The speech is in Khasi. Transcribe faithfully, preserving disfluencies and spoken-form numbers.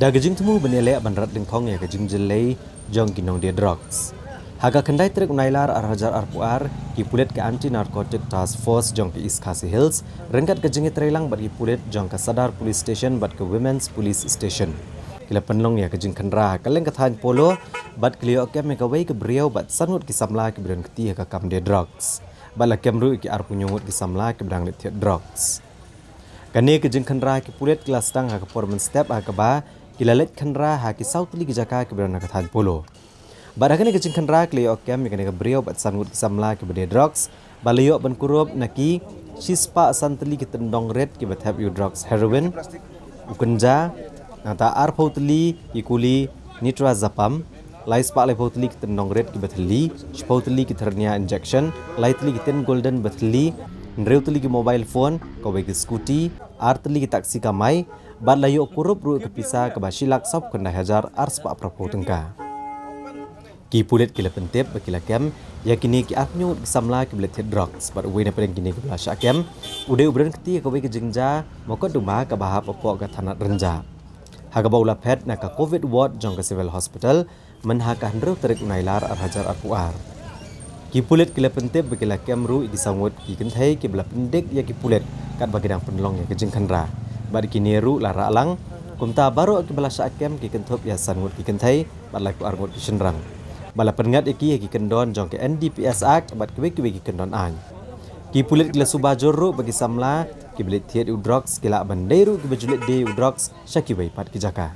Da ka jingthmu ban ïaleh ban rat dyngkhong ïa ka jingjyllei jong ki nongdie drugs, ha ka khyndai tarik u Nailar ar hajar arphew ar, ki pulit ka Anti Narcotic Task Force jong ka East Khasi Hills ryngkat ka jingïatreilang bad ki pulit jong ka Sadar Police Station bad ka Women's Police Station, ki la pynlong ïa ka jingkhynra ha kylleng ka thaiñ Polo bad ki la ïoh kem ïa kawei ka briew bad san ngut ki samla kiba don kti ha ka kam die drugs. Bad la kem ruh ïa ki arphew hynñiew ngut ki samla kiba dang leit thied drugs. Kane ka jingkhynra ki pulit ki la sdang ha ka por mynstep ha kaba ki la leit khynra ha ki saw tylli ki jaka kiba don ha ka thaiñ Polo. Bad ha kane ka jingkhynra ki la ïoh kem ïa kane ka briew bad san ngut ki samla kiba die drugs, bad la ïoh ban kurup na ki shispah san tylli ki tyndong rit kiba thep ïa u drugs heroin, u kynja, nangta arphew tylli ki kuli nitrazepam, laispah laiphew tylli ki tyndong rit kiba thylli, shiphew tylli ki thyrnia injection, lai tylli ki tin golden ba thylli, hynriew tylli ki mobile phone, kawei ka scooty, ar tylli ki taxi kamai, bad la ïoh kurup ruh ka pisa kaba shi lak sawphew khyndai hajar arspah phraphew tyngka. Ki pulit ki la pyntip ba ki la kem ïa kine ki arphew hynñiew ngut ki samla kiba leit thied drugs, bad uwei na pdeng kine kiba la shah kem u dei uba don kti ha kawei ka jingjia mokotduma kaba hap hapoh ka thanat Rynjah, ha kaba u la phet na ka Covid ward jong ka Civil Hospital mynha ka hynriew tarik u Nailar ar hajar arphew ar. Ki pulit ki la pyntip ba ki la kem ruh ïa ki saw ngut ki kynthei kiba la pyndik ïa ki pulit katba ki dang pynlong ïa ka jingkhynra, bad kine ruh la rah lang. Kumta baroh kiba la shah kem ki kynthup ïa san ngut ki kynthei bad laiphew ar ngut ki shynrang, bad la pynngat ïa ki ha ki kyndon jong ka N D P S Act bad kiwei kiwei ki kyndon aiñ. Ki pulit ki la suba jur ruh ba ki samla kiba leit thied ïa u drugs ki lah ban dei ruh kiba ju leit die ïa u drugs sha kiwei pat ki jaka.